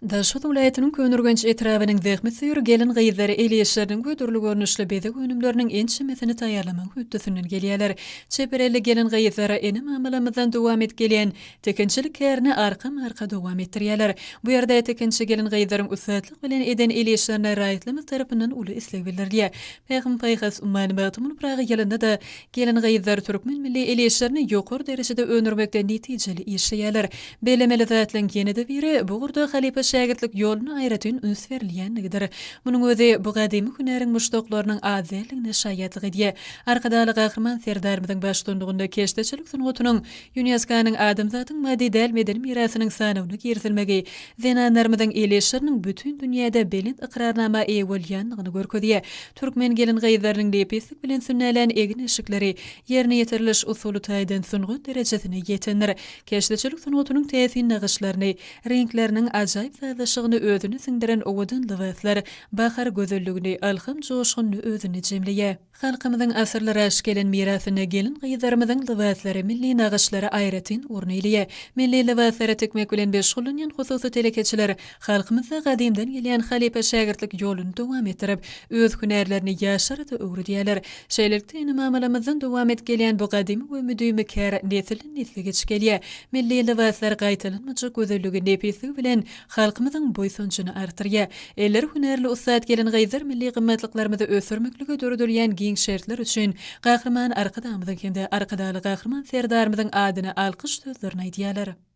Daşoguz welaýatynyň Köneürgenç etrabynyň zähmetsöýer gelin-gyzlary el işleriniň we dürli görnüşli bezeg önümleriniň ençemesini taýýarlamagyň hötdesinden gelýärler. Çeper elli gelin-gyzlar ene-mamalarymyzdan dowam edip gelýän tikinçilik kärini arkama-arka dowam etdirýärler. Bu ýerde tikinçi gelin-gyzlaryň ussatlyk bilen eden el işlerine raýatlarymyz tarapyndan uly isleg bildirilýär. Pähim-paýhas ummany Magtymguly Pyragy ýylynda-da gelin-gyzlar türkmen milli el işlerini ýokary derejede öndürmekde netijeli işleýärler. Bellemeli zatlaryň ýene-de biri, bu ugurda halypa-şägirtlik ýoluna aýratyn üns berilýänligidir. Munuň özi bu gadymy hünäriň muşdaklarynyň az däldigine şaýatlyk edýär. Arkadagly Gahryman Serdarymyzyň baştutanlygynda keşdeçilik sungatynyň Ýunesko-nyň adamzadyň maddy däl medeni mirasynyň sanawyna girizilmegi zenanlarymyzyň el işleriniň bütin dünýäde belent ykrarnama eýe bolýandygyny görkezýär. Türkmen gelin-gyzlarynyň nepislik bilen sünnälän egin-eşikleri ýerine ýetiriliş usuly taýdan sungat derejesine ýetendir. Keşdeçilik sungatynyň täsin nagyşlaryny, reňkleriniň ajaýyp sazlaşygyny özüne siňdiren owadan lybaslar bahar gözelligini, ylham joşgunyny özünde jemleýär. Halkymyzyň asyrlar aşyp gelen mirasynda gelin-gyzlarymyzyň lybaslary, milli nagyşlary aýratyn orun eýeleýär. Milli lybaslary tikmek bilen meşgullanýan hususy telekeçiler halkymyzda gadymdan gelýän halypa-şägirtlik ýoluny dowam etdirip, öz hünärlerini ýaşlara-da öwredýärler. Şeýlelikde, ene-mamalarymyzdan dowam edip gelýän bu gadymy we müdimi kär nesilden-nesle geçip gelýär. Milli lybaslar gaýtalanmajak gözelligi, nepisligi bilen halkymyzyň buýsanjyny artdyrýar. Elleri hünärli ussat gelin-gyzlar milli gymmatlyklarymyzy ösdürmeklige döredilýän giň şertler üçin Gahryman Arkadagymyzyň hem-de Arkadagly Gahryman Serdarymyzyň adyna alkyş sözlerini aýdýarlar.